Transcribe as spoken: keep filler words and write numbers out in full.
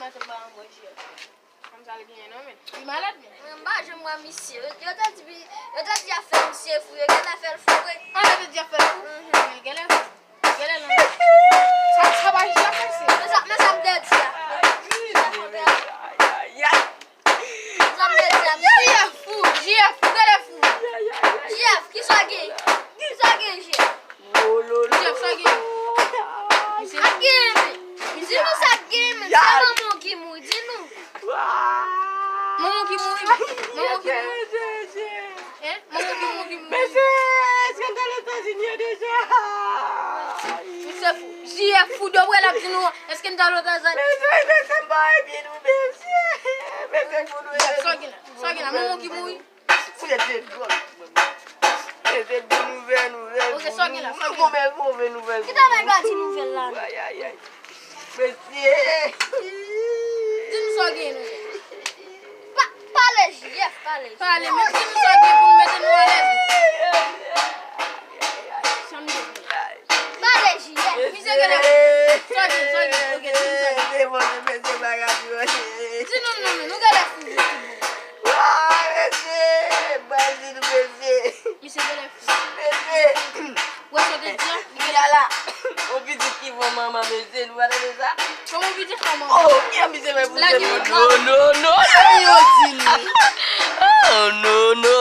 Sa se pa yon bon J F. Fanm sa l genyen non, men. Li malad, men. Mwen, m pa janm wè misye. Yo, yo te di, yo te di y ap fè misye fou. Yo genlè fè l fou vre. Ah, yo te di y ap fè l fou? Mhm. Men genlè fou. Genlè non. Sa, sa pa J F, mesye. Men sa, men sa m te di a. Ay, ay, ay. Sa m te di a, misye. J F fou, J F fou, genlè fou. J F, kisa w gen? Kisa w gen, J F? J F, sa gen? Sa gen, men. Di nou sa gen, men. Se manman w ki mouri, di nou. Manman w ki mouri, men. Manman w ki mouri. Hein? Manman w ki mouri, ki mouri. Mesye, èske n t al Etazini an deja? Misye fou. J F fou, dòbwè l ap di nou, èske n t al Etazini? Mesye, mesye, m pa ebyen nou, mesye. Mesye, fou nou ye. Sa gen la? Sa gen la? Manman w ki mouri? Fouye de dwòl. E se bon nouvèl, nouvèl. Ok, sa gen la? Mwen konbyen move nouvèl. Ki ta nèg la di nouvèl la? Ay, ay, ay. Mesye. Di nou sa gen nouvèl. Pa, pale, J F, pale. Pale, men di nou sa gen pou nou mete nou alèz. Sa m di. Pale, J F. Misye genlè. Sa gen, sa gen. Ok, di nou sa gen. Se bon, se mesye bagay yo. Di nou non, men nou genlè fou. Wa, mesye, bandi nou, mesye. Misye genlè fou. Mesye. Wè sa te di a? Li genlè la. On pitit ki fò manman, mesye, nou pa tande sa? Kòman pitit fò manman? Oh, ki a misye fè pou se non, non, non, non. Sa yo di nou. Oh, non, non.